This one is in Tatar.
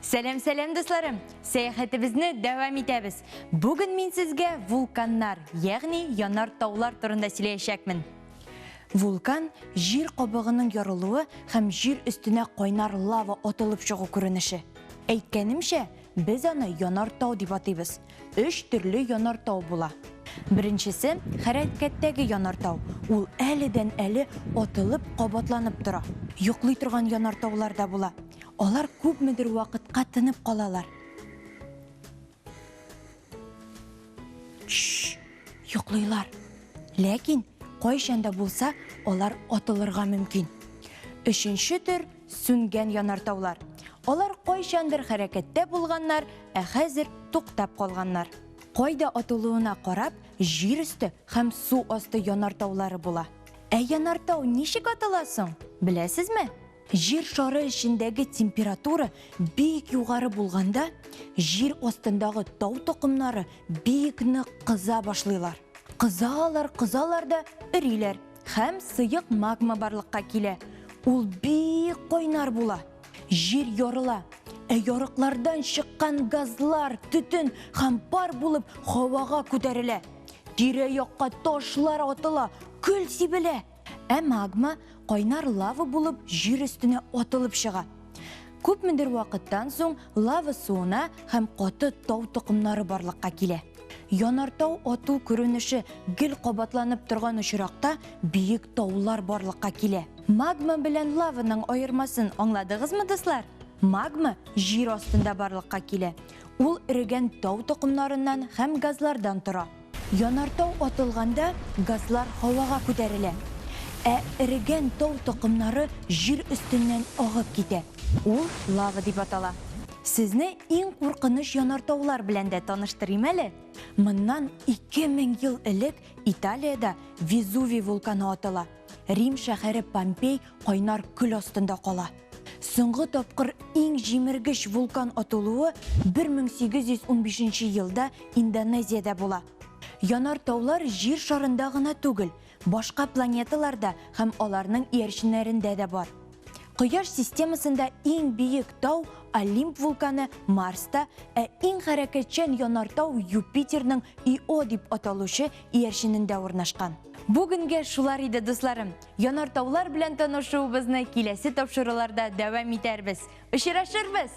Сәлам, сәлам, дусларым! Сәяхәтебезне дәвам итәбез. Бүген мин сезгә вулканнар, ягъни янар таулар турында сөйләячәкмен. Вулкан җир кабыгының ярылуы һәм җир өстенә кайнар лава атылып чыгу күренеше. Әйткәнемчә, без аны янар тау дип атыйбыз. Өч төрле янар тау була. Беренчесе, хәрәкәттәге янар тау. Ул әледән-әле атылып, кабатланып тора. Йоклый торган янар таулар да була. Алар күпмедер вакытка тынып калалар. Чш, йоклыйлар. Ләкин кайчан да булса алар атылырга мөмкин. Өченче төр сүнгән янартаулар. Алар кайчандыр хәрәкәттә булганнар, ә хәзер туктап калганнар. Кайда атылуына карап, җир өсте һәм су асты янартаулары була. Ә янартау ничек атыла соң? Беләсезме? Җир шары эчендәге температура бик югары булганда, җир астындагы тау токымнары бик нык кыза башлыйлар. Кызалар, кызалар да эриләр һәм сыек магма барлыкка килә. Ул бик кайнар була. Җир ярыла. Ә ярыклардан чыккан газлар, төтен һәм пар булып һавага күтәрелә. Тирә-якка ташлар атыла, көл сибелә. Ә магма кайнар лава булып җир өстенә атылып чыга. Күпмедер вакыттан соң лава суына һәм каты тау токымнары барлыкка килә. Янартау ату күренеше гел кабатланып торган очракта биек таулар барлыкка килә. Магма белән лаваның аермасын аңладыгызмы, дуслар? Магма җир астында барлыкка килә. Ул эрегән тау токымнарыннан һәм газлардан тора. Янартау атылганда газлар һавага күтәрелә, ә эрегән тау токымнары җир өстеннән агып китә. Ул лава дип атала. Сезне иң куркыныч янартаулар белән дә таныштырыйм әле. Моннан 2000 ел элек Италиядә Везувий вулканы атыла. Рим шәһәре Помпей кайнар көл астында кала. Соңгы тапкыр иң җимергеч вулкан атылуы 1815 елда Индонезиядә була. Янар таулар Җир шарында гына түгел, башка планеталарда һәм аларның иярченнәрендә дә бар. Кояш системасында иң биек тау Олимп вулканы Марста, ә иң хәрәкәтчән янартау Юпитерның Ио дип аталучы иярченендә урнашкан. Бүгенгә шулар иде, дусларым. Янартаулар белән танышуыбызны киләсе тапшыруларда дәвам итәрбез. Очрашырбыз!